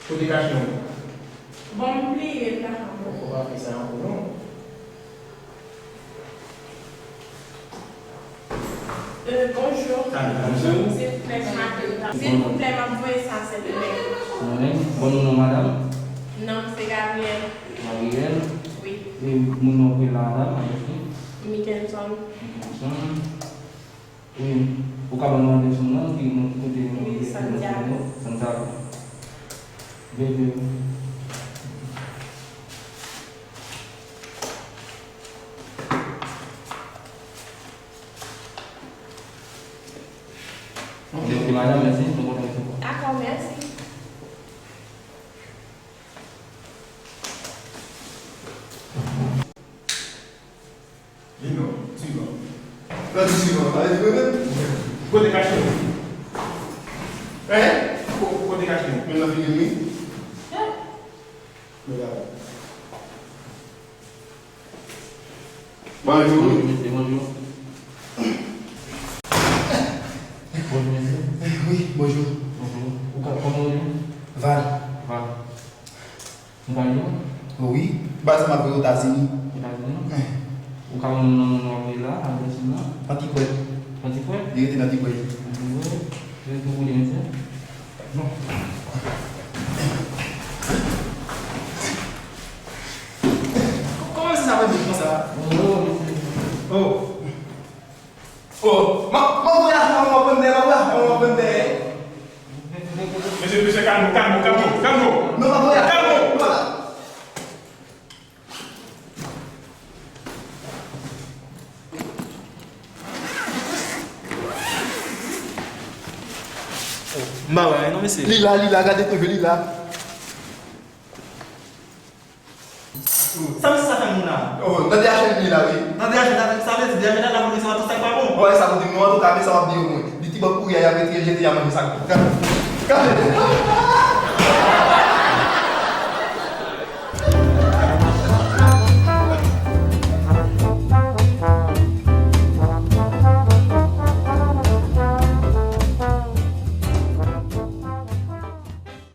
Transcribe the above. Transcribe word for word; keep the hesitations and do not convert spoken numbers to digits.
Kote kachnen w? Bon, m bliye l la. Ou pa fè sa ankò non. Euh, bonjou. Bonjou. Silvouplè, m ap, silvouplè, m ap voye sa, silvouplè. Mwen menm, bon, nou non, madanm? Non, m se Gabriel. Gabriel? Wi. E moun nan w voye la, madanm, avèk ki? Mickenson. Mickenson. Wi. Ou ka ban nou adrès ou non, ki, ki kote nou? Wi, Santiago. Santiago. Byen, byen. Ok, ok, madanm, mèsi. Nou kontan resevwa. Dakò, mèsi. Vin non, swivan. Nan di swivan, ale vin menm. Kote kachnen w? Hein? Ko-, kote kachnen w? Men nan figi m wi. Men la. Bonjou. Bonjou, mesye, bonjou. Bonjou, mesye. Wi, bonjou. Bonjou. Ou ka, kòman w rele? Val. Val. Ou ka rele? Wi. Baz, m ap voye Etazini. Etazini? Eh. Ou ka ban nou nan moun w ap voye la, adrès ou nan? Antikwè. Antikwè? Li rete nan Antikwè. Antikwè. Rete pou kote, mesye? Bon. Kòman se sa fè vit konsa? Oh, oh, mesye. Oh. Oh, m ap, m ap voye afè w, m ap pran dèyè, m ap voye afè w, m ap pran dèyè. Mesye, mesye, kalme w, kalme w, kalme w, kalme w. Non, m ap voye afè w. Kalme w. M pa wè anyen non, mesye. Li la, li la, gade tonbe, li la. Sa misye sa fè moun la? Oh, nan D H L li la, wi. Nan D H L la, sa vle di D H L la, la pou nou se tout sa k pa bon. Wè, sa pou di nou, antouka, men sa w ap di yo mwen. Li ti bòt kouri a, y ap retire jete, y ap manje sa k bon. Gade. Gade.